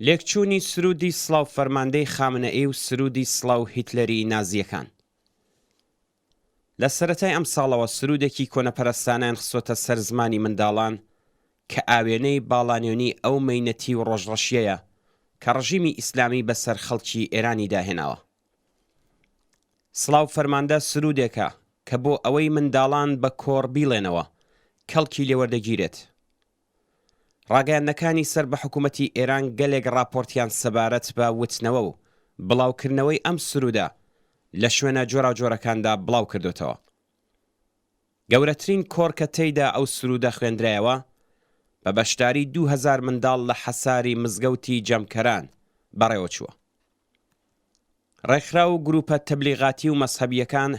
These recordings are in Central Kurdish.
لێکچوونی سروودی سڵاو فەرماندەی خامنەئی و سروودی سڵاو هیتلەری نازییەکان. لە سەرەتای ئەمساڵەوە سروودێکی کۆنەپەرستانەیان خستۆتە سەر زمانی منداڵان کە ئاوێنەی باڵانێنی ئەو مەینەتی و ڕۆژڕەشییەیە کە ڕژیمی ئیسلامی بەسەر خەڵکی ئێرانیدا هێناوە. سڵاو فەرماندە سروودێکە کە بۆ ئەوەی منداڵان بە کۆڕ بیڵێنەوە کەڵکی لێوەردەگیرێت. ڕاگەیاندنەکانی سەر بە حکوومەتی ئێران گەلێک ڕاپۆرتیان سەبارەت بە وتنەوە و بڵاوکردنەوەی ئەم سروودە لە شوێنە جۆراوجۆرەکاندا بڵاو کردۆتەوە. گەورەترین کۆڕ کە تێیدا ئەو سروودە خوێندرایەوە، بە بەشداری 2000 منداڵ لە حەساری مزگەوتی جەمکەران بەڕێوە چووە. ڕێکخراو و گرووپە تەبلیغاتی و مەزهەبییەکان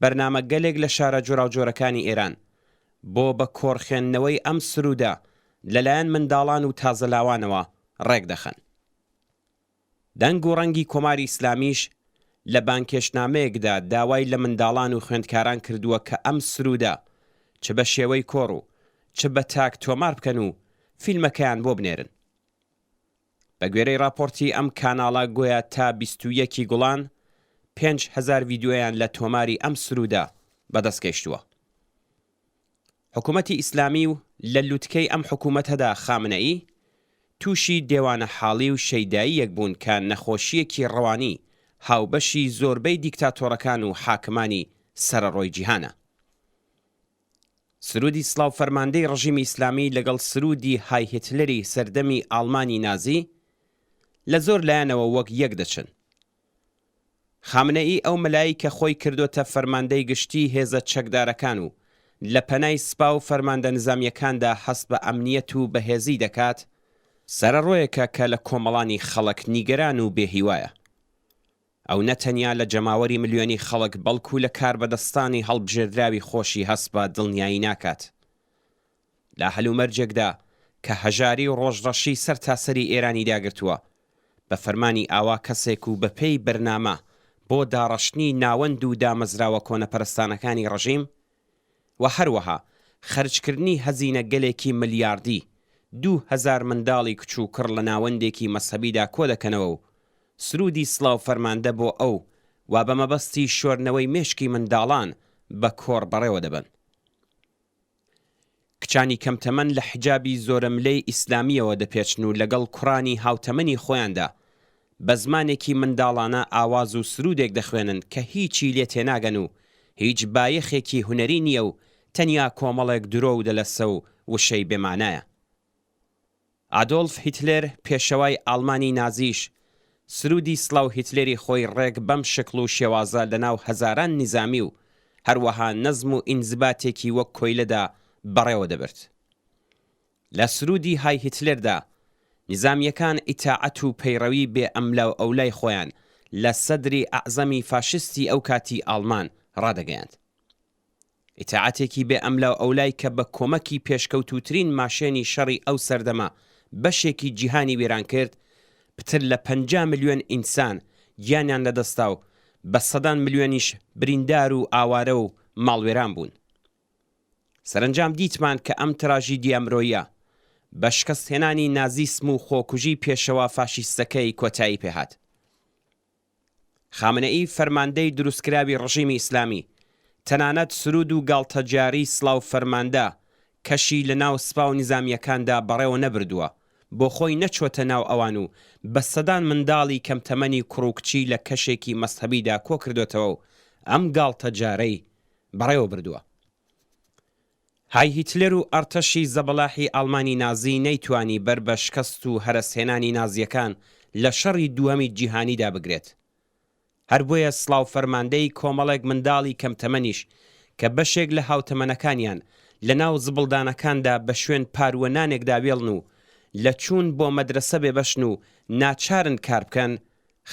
بەرنامە گەلێک لە شارە جۆراوجۆرەکانی ئێران بۆ بە کۆڕ خوێندنەوەی ئەم سروودە لە لایەن منداڵان و تازەلاوانەوە ڕێک دەخەن. دەنگ و ڕەنگی کۆماری ئیسلامیش لە بانگهێشتنامەیەکدا داوای لە منداڵان و خوێندکاران کردووە کە ئەم سروودە چ بە شێوەی کۆڕ و چ بە تاک تۆمار بکەن و فیلمەکەیان بۆ بنێرن. بە گوێرەی ڕاپۆڕتی ئەم کاناڵە گۆیا تا 21 ی گوڵان 5000 ڤیدیۆیان لە تۆماری ئەم سروودە بەدەست گەیشتووە. حکوومەتی ئیسلامی و لە لوتکەی ئەم حکوومەتەدا خامنەئی تووشی دێوانە حاڵی و شەیداییەک بوون کە نەخۆشییەکی ڕەوانی هاوبەشی زۆربەی دیکتاتۆڕەکان و حاکمانی سەرەڕۆی جیهانە. سروودی سڵاو فەرماندەی ڕژیمی ئیسلامی لەگەڵ سروودی های هیتلەری سەردەمی ئاڵمانی نازی لە زۆر لایەنەوە وەک یەک دەچن. خامنەئی ئەو مەلای کە خۆی کردۆتە فەرماندەی گشتیی هێزە چەکدارەکان و لە پەنای سپا و فەرماندە نزامییەکاندا هەست بە ئەمنییەت و بەهێزی دەکات، سەرەڕۆیەکە کە لە کۆمەڵانی خەڵک نیگەران و بێهیوایە. ئەو نە تەنیا لە جەماوەری ملیۆنی خەڵک بەڵکوو لە کاربەدەستانی هەڵبژێردراوی خۆشی هەست بە دڵنیایی ناکات. لە هەلومەرجێکدا کە هەژاری و ڕۆژڕەشی سەرتاسەری ئێرانی داگرتووە، بە فەرمانی ئاوا کەسێک و بەپێی بەرنامە بۆ داڕشتنی ناوەند و دامەزراوە کۆنەپەرستانەکانی ڕژیم و هەروەها خەرجکردنی هەزینەگەلێکی ملیاردی، 2000 منداڵی کچ و کوڕ لە ناوەندێکی مەزهەبیدا کۆدەکەنەوە و سروودی سڵاو فەرماندە بۆ ئەو و بە مەبەستی شۆردنەوەی مێشکی منداڵان بە کۆڕ بەڕێوە دەبەن. کچانی کەمتەمەن لە حیجابی زۆرەملێی ئیسلامییەوە دەپێچن و لەگەڵ کوڕانی هاوتەمەنی خۆیاندا بە زمانێکی منداڵانە ئاواز و سروودێک دەخوێنن کە هیچی لێ تێناگەن و هیچ بایەخێکی هونەری نییە و تەنیا کۆمەڵێک درۆ و دەلەسە و وشەی بێمانایە. ئادۆڵف هیتلێر پێشەوای ئاڵمانی نازیش سروودی سڵاو هیتلێری خۆی ڕێک بەم شکڵ و شێوازە لە ناو هەزاران نیزامی و هەروەها نەزم و ئینزباتێکی وەک کۆیلەدا بەڕێوە دەبرد. لە سروودی های هیتلێردا نیزامییەکان ئیتاعەت و پەیڕەوی بێ ئەملاوئەولای خۆیان لە سەدری ئەعزەمی فاشیستی ئەو کاتی ئاڵمان ڕادەگەیاند. ئیتاعەتێکی بێ ئەملاوئەولای کە بە کۆمەکی پێشکەوتووترین ماشێنی شەڕی ئەو سەردەمە بەشێکی جیهانی وێران کرد، پتر لە 50 ملیۆن ئینسان گیانیان لەدەستدا و بە سەدان ملیۆنیش بریندار و ئاوارە و ماڵوێران بوون. سەرەنجام دیتمان کە ئەم تراژیدیا مرۆیە بە شکستهێنانی نازیسم و خۆکوژی پێشەوا فاشیستەکەی کۆتایی پێهات. خامنەئی فەرماندەی دروستکراوی ڕژیمی ئیسلامی، تەنانەت سروود و گاڵتەجاریی سڵاو فەرماندە کەشی لە ناو سپا و نیزامییەکاندا بەڕێوە نەبردووە، بۆخۆی نەچۆتە ناو ئەوان و بە سەدان منداڵی کەمتەمەنی کوڕ و کچی لە کەشێکی مەزهەبیدا کۆکردۆتەوە و ئەم گاڵتەجارەی بەڕێوە بردووە. های هیتلەر و ئەڕتەشی زەبەلاحی ئاڵمانی نازی نەیتوانی بەر بە شکەست و هەرەسهێنانی نازییەکان لە شەڕی دووهەمی جیهانیدا بگرێت. هەر بۆیە سڵاو فەرماندەی کۆمەڵێک منداڵی کەم تەمەنیش کە بەشێک لە هاوتەمەنەکانیان لە ناو زبڵدانەکاندا بە شوێن پارووە نانێکدا وێڵن و لە چوون بۆ مەدرەسە بێبەشن و ناچارن کار بکەن،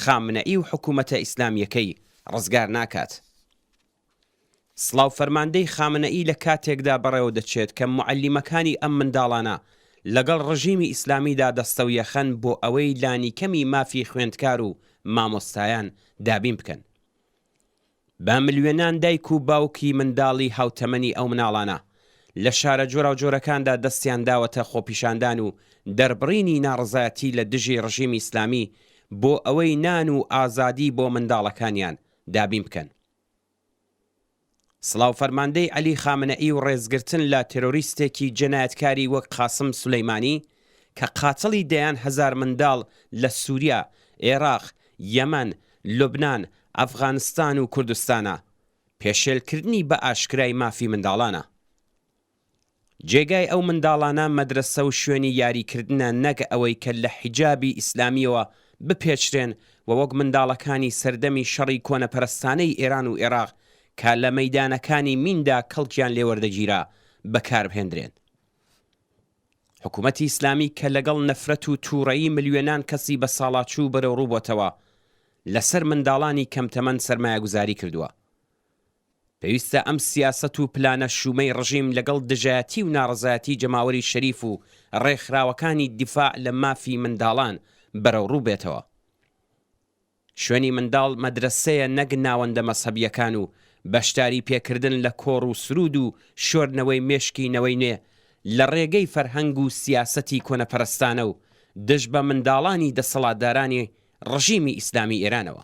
خامنەئی و حکوومەتە ئیسلامییەکەی ڕزگار ناکات. سڵاو فەرماندەی خامنەئی لە کاتێکدا بەڕێوە دەچێت کە موعەلیمەکانی ئەم منداڵانە لەگەڵ ڕژیمی ئیسلامیدا دەستەویەخەن بۆ ئەوەی لانیکەمی مافی خوێندکار و مامۆستایان دابین بکەن. بە ملیۆنان دایک و باوکی منداڵی هاوتەمەنی ئەو مناڵانە. لە شارە جۆراوجۆرەکاندا دەستیان داوەتە خۆپیشاندان و دەربڕینی ناڕەزایەتی لە دژی ڕژیمی ئیسلامی بۆ ئەوەی نان و ئازادی بۆ منداڵەکانیان دابین بکەن. سڵاو فەرماندەی عەلی خامنەئی و ڕێزگرتن لە تێرۆریستێکی جەنایەتکاری وەک قاسم سولەیمانی کە قاتڵی دەیان هەزار منداڵ لە سوریا، ئێراق، یەمەن، لوبنان، ئەفغانستان و کوردستانە، پێشێلکردنی بە ئاشکرای مافی منداڵانە. جێگای ئەو منداڵانە مەدرەسە و شوێنی یاریکردنە نەک ئەوەی کە لە حیجابی ئیسلامیەوە بپێچرێن و وەک منداڵەکانی سەردەمی شەڕی کۆنەپەرستانەی ئێران و ئێراق کە لە مەیدانەکانی میندا کەڵکیان لێوەردەگیرا بەکاربهێندرێن. حکومەتی ئیسلامی کە لەگەڵ نەفرەت و تووڕەیی ملیۆنان کەسی بەساڵاچوو بەرەوڕوو بۆتەوە، لەسەر منداڵانی کەمتەمەن سەرمایەگوزاری کردووە. پێویستە ئەم سیاسەت و پلانە شوومەی ڕژیم لەگەڵ دژایەتی و ناڕەزایەتی جەماوەری شەریف و ڕێکخراوەکانی دیفاع لە مافی منداڵان بەرەوڕوو بێتەوە. شوێنی منداڵ مەدرەسەیە نەک ناوەندە مەزهەبییەکان و بەشداری پێکردن لە کۆڕ و سروود و شۆردنەوەی مێشکی نەوەی نوێ لە ڕێگەی فەرهەنگ و سیاسەتی کۆنەپەرستانە و دژ بە منداڵانی دەسەڵاتدارانی ڕژیمی ئیسلامی ئێرانەوە.